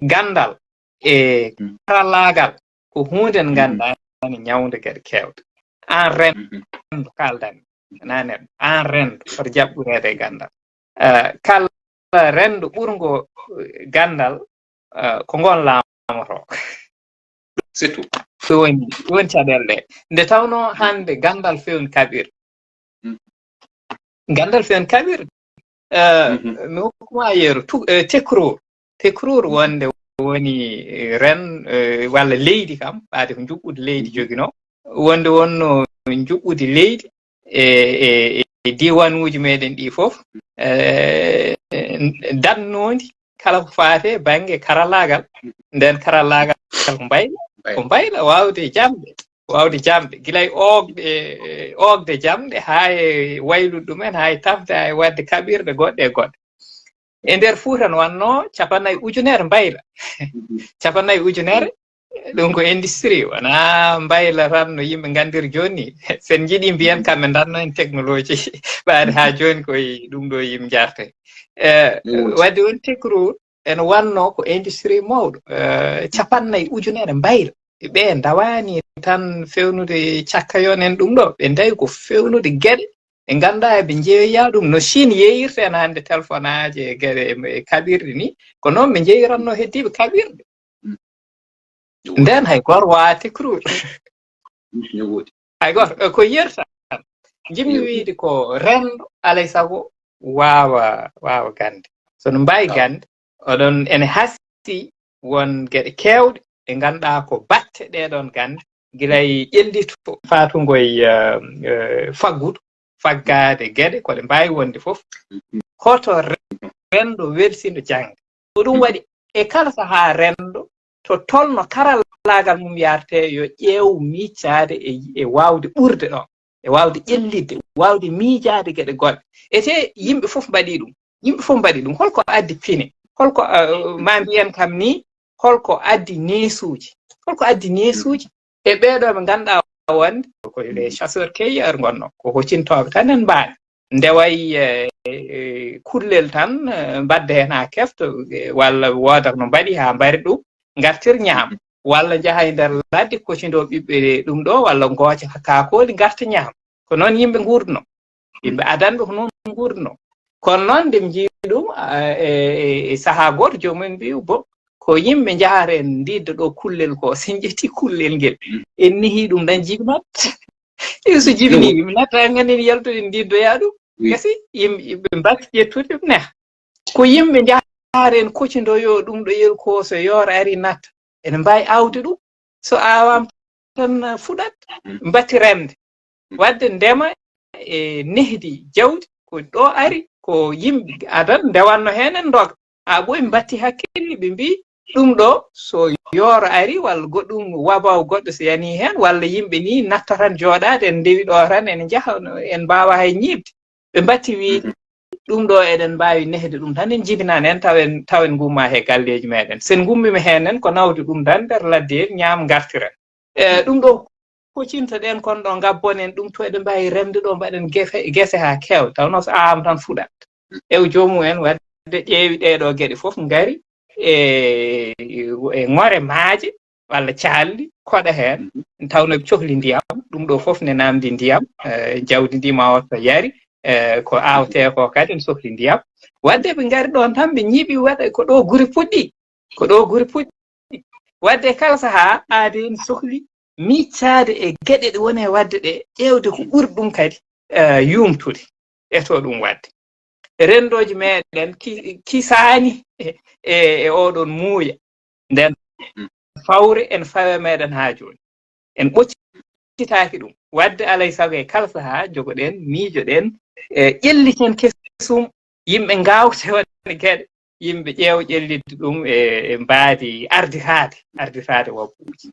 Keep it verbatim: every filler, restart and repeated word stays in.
Ganndal e karallaagal ko huunde nde ngannduɗaa ene ñawnda geɗe keewɗe. Aan renndo kaaldan, wonaa neɗɗo, aan renndo hoto jaɓ ɓureede e ganndal. Eh, kala renndo ɓurngo ganndal, eh, ko ngoon laamotoo. C'est tout. Ɗum woni ɗum woni caɗeele ɗe. Nde tawnoo hannde ganndal feewni kaɓirɗe. Ganndal feewni kaɓirɗe. Eh, mi hokkuma yeru tu eh, tekruur tekruur wonde woni eh, ren eh, walla leydi kam ɓaade ko njuɓɓudi leydi joginoo, wonde wonno njuɓɓudi leydi e e e diiwanuuji meɗen ɗi fof eh, dannoondi kala ko faate bannge karallaagal. Nden karallaagal ko mbayla ko mbayla waawde jamɗe waawde jamɗe gila e oogde oogde jamɗe haa e waylude ɗumen haa e tamde haa e waɗde kaɓirɗe goɗɗe e goɗɗe. E nder Fuuta no wannoo capannay ujunere mbayla. Capannay ujunere ɗum ko industrie wonaa mbayla tan no yimɓe nganndiri jooni ni. Sen njiɗi mbiyen kamɓe ndanno en technologie ɓaade haa jooni koye ɗum ɗo yimɓe njarte. Eh, wadde woni tekruur ene wannoo ko industrie mawɗo eh, capannay ujunere mbayla. Ɓe ndawaani tan fewnude cakka yon en ɗum ɗo ɓe ndawi ko fewnude geɗe ɓe nganndaa eɓe njeeya ɗum no Chine yeeyirta en hannde telefonaaji e geɗe e kaɓirɗe ni. Ko noon ɓe njeeyiranno heddiiɓe kaɓirɗe. Nden hay gooto waawaa tekruur. Hay gooto ko yerta. Njiɗmi wiyde ko renndo alay sago waawa waawa gannde. So no mbaawi gannde oɗon ene hasii won geɗe keewɗe ɗe ngannduɗaa ko batte ɗee ɗoon gannde gila e ƴellito faatugol e faggudu faggaade geɗe ko ɗe mbaawi wonde fof. Hoto renndo welsindo jaŋde. Ko ɗum waɗi e kala sahaa renndo to tolno karallaagal mum yahrete yo ƴeew miijaade e waawde ɓurde ɗoon e waawde ƴellitde waawde miijaade geɗe goɗɗe. Etee yimɓe fof mbaɗii ɗum. Yimɓe fof mbaɗii ɗum. Holko addi pine? Holko ma mbiyen kam nii holko addi neesuuji? Holko addi neesuuji e ɓee ɗoo ɓe ngannduɗaa wonde ko les chasseurs cueilleurs ngonnoo ko hocintooɓe tan en mbaani. Ndewa e kullel tan mbaɗde heen haa kefta walla wooda no mbaɗi haa mbari ɗum ngartir ñaam walla njaha e nder ladde kocindoo ɓiɓɓe ɗum ɗo walla ngooca kaakooli ngarta ñaam. Ko noon yimɓe nguurdunoo. Yimɓe adanɓe ko noon nguurdunoo. Kono noon nde mi njii ɗum e sahaa gooto joomum en mbiyu bo ko yimɓe njahata en ndiidda ɗo kullel ko so en ƴetti kullel ngel en nehi ɗum tan jibinat. Ɗum so jibini mi natta en ngandi en yaltude ndiiddoya ɗum gasi yimɓe mbatti ƴettude ɗum neha. Ko yimɓe njahata en kocindoyo ɗum ɗo yel ko so yooro ari natta ene mbaawi aawde ɗum so aawaama tan fuɗat mbatti remde. Wadde ndema e nehdi jawdi ko ɗo ari ko yimɓe adan ndewanno heen en ndoga haa ɓooyi mbatti hakkille ɓe mbi ɗum ɗo so yooro ari walla goɗɗum wabaw goɗɗo so yani heen walla yimɓe ni natta tan jooɗaade en ndewi ɗo tan ene njaha en mbaawa hay ñiiɓde. Ɓe mbatti wiide ɗum ɗo eɗen mbaawi nehde ɗum tan en jibinani en taw en taw en ngumma he galleeji meɗen sen ngummima heen en ko nawde ɗum tan nder ladde en ñaam ngartiren. E ɗum ɗo kocinto ɗen kon ɗo ngabbon en ɗum to eɗen mbaawi remde ɗo mbaɗen gese haa keewa taw noon so aawama tan fuɗat. Ew joomum en wadde ƴeewi ɗee ɗo geɗe fof ngari e e ŋore maaje walla caalli koɗa heen tawno ɓe cohli ndiyam. Ɗum ɗo fof ne namdi ndiyam jawdi ndi ma wotto yari ko awte ko kadi ne sohli ndiyam. Wadde ɓe ngari ɗon tan ɓe ñiiɓi waɗa ko ɗo guri puɗɗi ko ɗo guri puɗɗi. Wadde kala saha aade ne sohli miccaade e geɗe ɗe woni e wadde ɗe ƴeewde ko ɓuri ɗum kadi yumtude e to ɗum wadde. Renndooji meɗen kisaani e oɗon muuya nden fawre en fawe meɗen haa jooni en ɓoccitaaki ɗum. Wadde alay sago e kala sahaa jogoɗen miijoɗen e ƴelliten kesum yimɓe ngaawte wonde geɗe yimɓe ƴeewa ƴellitde ɗum e mbaadi arditaade arditaade wabbuuji.